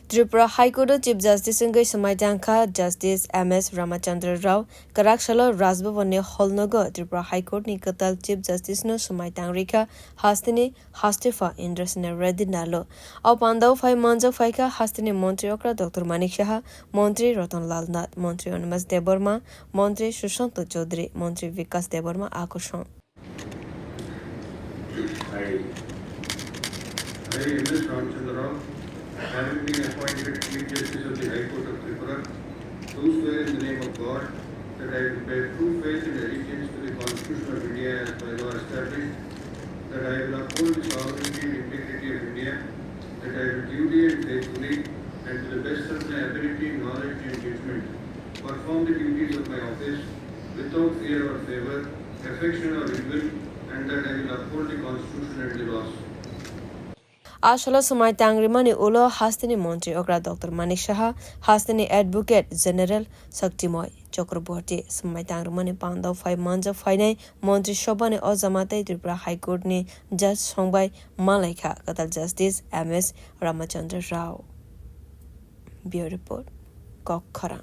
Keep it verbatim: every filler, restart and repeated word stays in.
Tripura High Court o Chief Justice wngwi swmai tangkha Justice M S Ramachandra Rao. Kwrak salo Raj Bhavan ni hall nogo Tripura High Court ni kwtal Chief Justice no swmai tangrikha hasteni hastepha Indrasena Reddy Nalo. O pandao phai manjak phaikha hasteni montri okra Doctor Manik Saha, montri Ratan Lal Nath, montri Animesh Debbarma, montri Sushanta Chaudhary, montri Vikas Debbarma akorsong. I, I, M S Ramachandra Rao, having been appointed Chief Justice of the High Court of Tripura, do swear in the name of God that I will bear true faith and allegiance to the Constitution of India as by law established, that I will uphold the sovereignty and integrity of India, that I will duly and faithfully and to the best of my ability, knowledge and judgment perform the duties of my office without fear or favor, affection or evil, and that I will uphold the Constitution and the laws. A salo swmai tangrimani ulo hasteni montri okra Doctor Manik Saha, hasteni Advocate General Shaktimoi Chakraborty, swmai tangrimani pandao phai manjak phainai Montri Sobhani o jama tei Tripura High Court ni Judge songbai malaikha kwtal Justice M S Ramachandra Rao. Bureau Report, Kok Khorang.